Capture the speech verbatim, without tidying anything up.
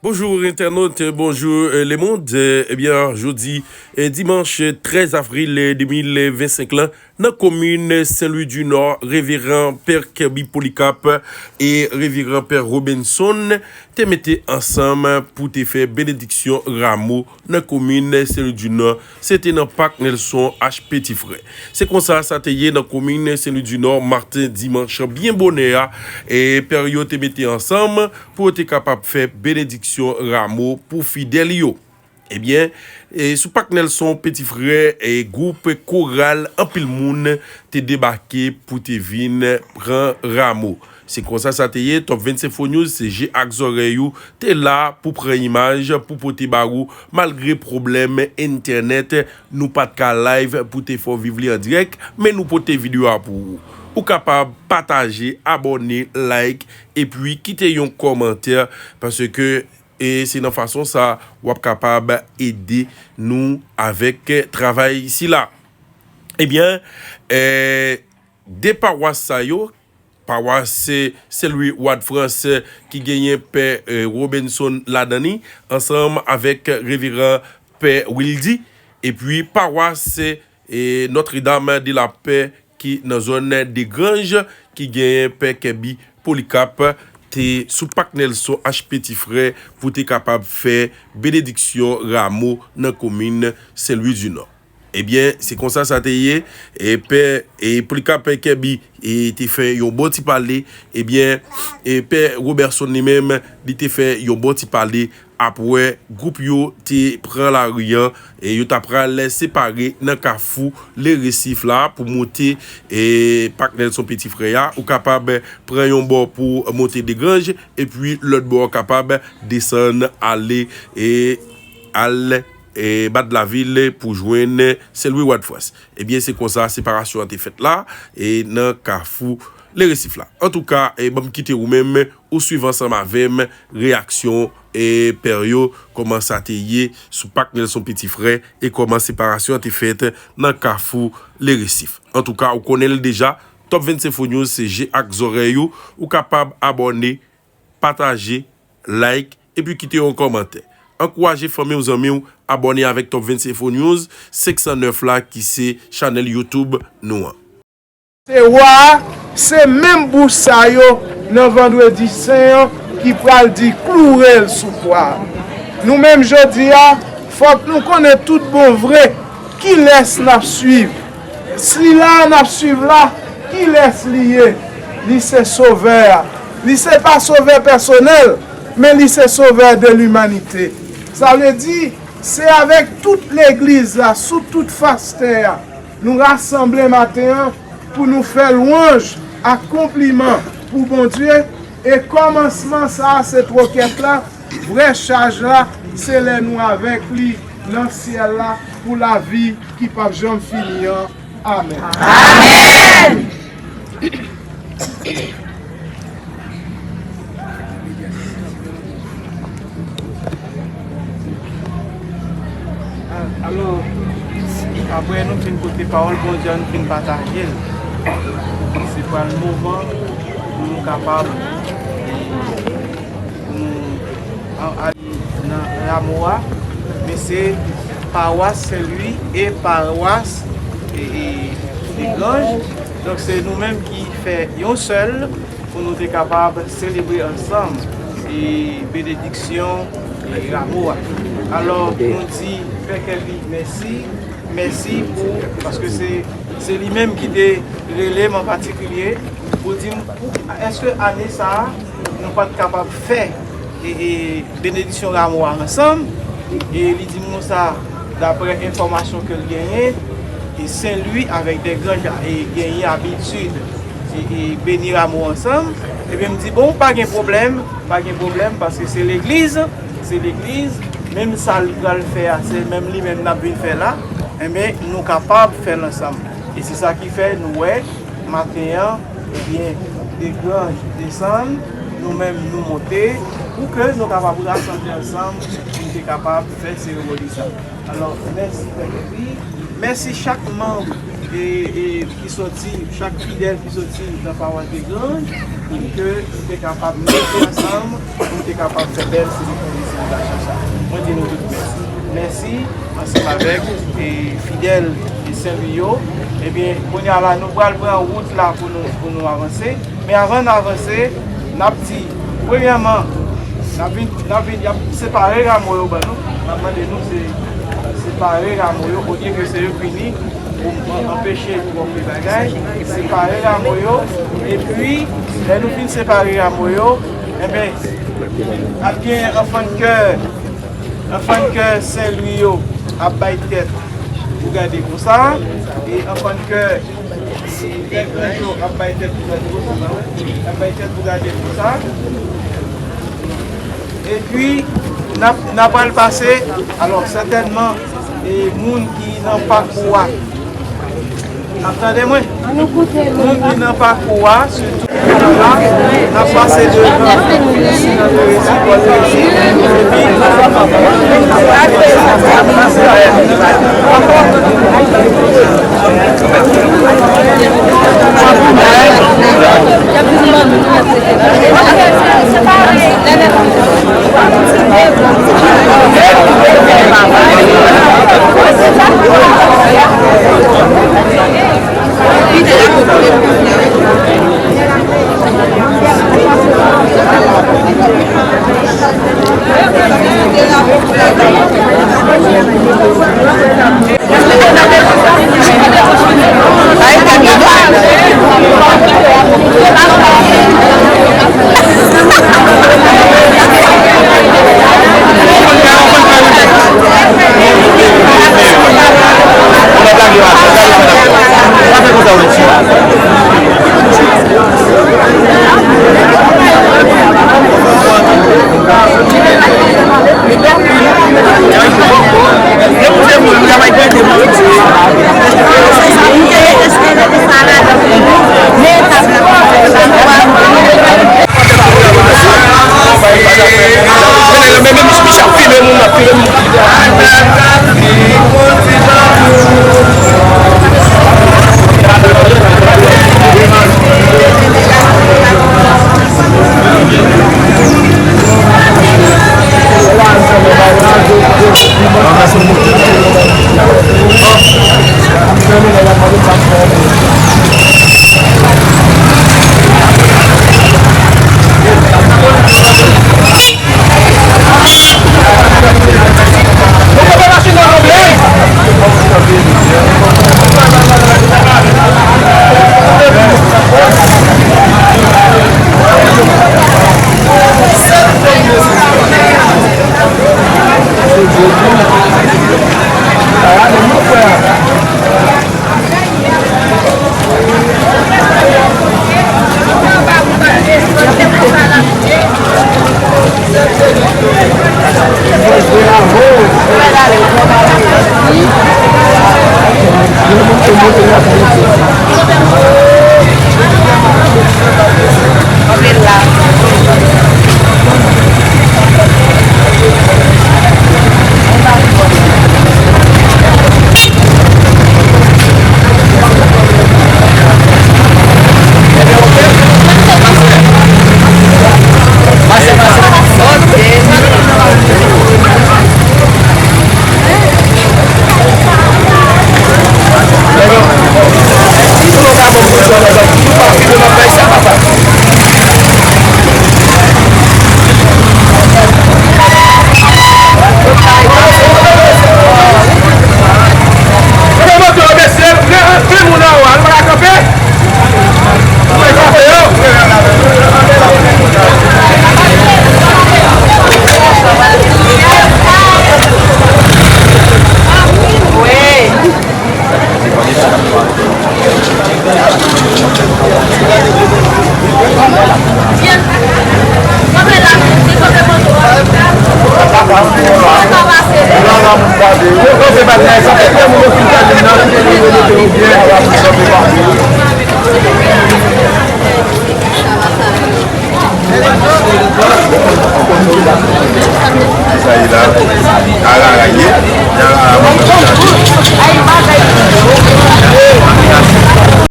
Bonjou entènot, bonjou, eh, lemonn. Eh, ebyen, jodi, eh, dimanch trèz avril, eh, de mil vennsenk lan, nan komin Sen Lwi di Nò, Reveran Pè Kirby Polycarpe e Reveran Pè Robinson te mete ansanm pou te fè benediksyon Ramo nan komin Sen Lwi di Nò. Se te nan Pak Nelson H Petit Frère. Se konsa sa te ye nan komin Sen Lwi di Nò, maten dimanch byen bonè a, e pè yo te mete ansanm pou yo te kapab fè benediksyon Ramo pou fidèl yo. Ebyen, e sou Pak Nelson Petit Frère, e gwoup koral anpil moun te debake pou te vin pran Ramo. Se konsa sa te ye, Top vennsenk Fo News, se je ak zòrèy ou, te la pou pran imaj, pou pote ba ou, malgre pwoblèm entènèt, nou pa t ka live pou te fè w viv li an dirèk, men nou pote videyo a pou ou. Ou kapab pataje, abòne, like, epi kite yon kòmantè, paske, e se nan fason sa w ap kapab ede nou avèk travay sila. Ebyen, eh, de pawas sa yo, pawas, eh, Sen Lwi Wadfrans, eh, ki genyen Pè, eh, Robinson ladan li, ansanm avèk Reveran Pè Wildy, epi pawas, eh, Notre Dame de la Paix ki nan zòn Degranj, ki genyen Pè Kirby Polycarpe, te sou Pak Nelson H Petit Frère pou te kapab fè benediksyon Ramo nan komin Sen Lwi di Nò. Ebyen, se konsa sa te ye. E pè, e Polycarpe, Pè Kirby, e te fè yon bon ti pale. Ebyen, e pè Roberson li menm, li te fè yon bon ti pale. Apre gwoup yo te pran lari an, e yo ta pral separe nan kafou Le Resif la pou monte, e Pak Nelson Petit Frère a. Ou kapab pran yon bò pou monte Degranj, epi lòt bò w kapab desann ale, e al, e Badlavil pou jwenn Sen Lwi Wadfrans. Ebyen, se konsa separasyon an te fèt la, e nan kafou Le Resif la. Antouka, e ban m kite ou menm, ou swiv ansanm avè m reyaksyon, e pè yo, kòman sa te ye sou Pak Nelson Petit Frère, e kòman separasyon an te fèt nan kafou Le Resif. Antouka, ou konnen l deja, Top vennsenk Fo News, se je ak zòrèy ou. Ou kapab abòne, pataje, like, epi kite yon kòmantè. Ankouraje fanmi w, zanmi w, abòne avèk Top vennsenk Fo News senk san nèf la, ki se chanèl YouTube nou an. Se wa a, se menm bouch sa yo nan Vandredi Sen an ki pral di, "Kloure l sou kwa a." Nou menm jodi a, fòk nou konnen tout bon vre kilès n ap swiv. Sila n ap swiv la, kilès li ye? Li se Sovè a. Li se pa Sovè pèsonèl, men li se Sovè de limanite. Sa vle di, se avèk tout legliz la, sou tout fas tè a, nou rasanble maten an pou nou fè lwanj ak konpliman pou Bondye. E kòmansman sa a se twokèt la, vrè chaj la se lè nou avèk li nan syèl la pou lavi ki p ap janm fini an. Amèn. Amèn. Alò, apre nou fin koute pawòl Bondye, nou fin pataje l, se pral moman pou nou kapab, pou nou a- ale nan Ramo a, men se pawas Sen Lwi e pawas, e, e, Degranj. Donk, se nou menm ki fè yon sèl pou nou te kapab selebre ansanm, e, benediksyon, e, Ramo a. Alò, nou di Pè Kèbi mèsi, mèsi pou, paske se, se li menm ki te rele m an patikilye pou di m, pou, èske ane sa a, nou pa t kapab fè, e, e, benediksyon Ramo a ansanm? E li di m konsa, daprè enfòmasyon ke l genyen, e Sen Lwi avèk Degranj, e, genyen abitid, e, e, beni Ramo ansanm. Ebyen, m di, "Bon, pa gen pwoblèm, pa gen pwoblèm, paske se legliz, se legliz, menm sa li pral fè a, se menm li menm n ap vin fè la, enben, nou kapab fè l ansanm." E se sa ki fè nou wè, maten an, ebyen, Degranj desann, nou menm nou monte, pou ke nou kapab rasanble ansanm, pou nou te kapab fè seremoni sa. Alò, mèsi Pè Kèbi, mèsi chak manm e, e ki soti, chak fidèl ki soti nan pawas Degranj, pou ke nou te kapab mete ansanm, pou nou te kapab fè bèl seremoni sa. Mwen di nou tout mèsi. Mèsi ansanm avèk e fidèl e Sen Lwi yo. Ebyen, kounye a la, nou pral pran wout la pou nou, pou nou avanse. Men avan n avanse, n ap di, premyèman, n ap vin, n ap vin, y ap separe ramo yo ban nou. N ap mande nou se, separe ramo yo, olye ke se yo k vini pou an-, anpeche twòp de bagay. Separe ramo yo, epi, lè nou fin separe ramo yo, enben, ap gen anfan kè, anfan kè Sen Lwi yo ap bay tèt pou gade konsa, e anfan kè Nèg yo ap bay tèt pou gade konsa, ap bay tèt pou gade konsa. Epi, n ap, n ap al pase, alò, sètènman, e moun ki nan pakou a, n ap tande mwen? Moun ki nan pakou a, sitou la, n ap pase devan.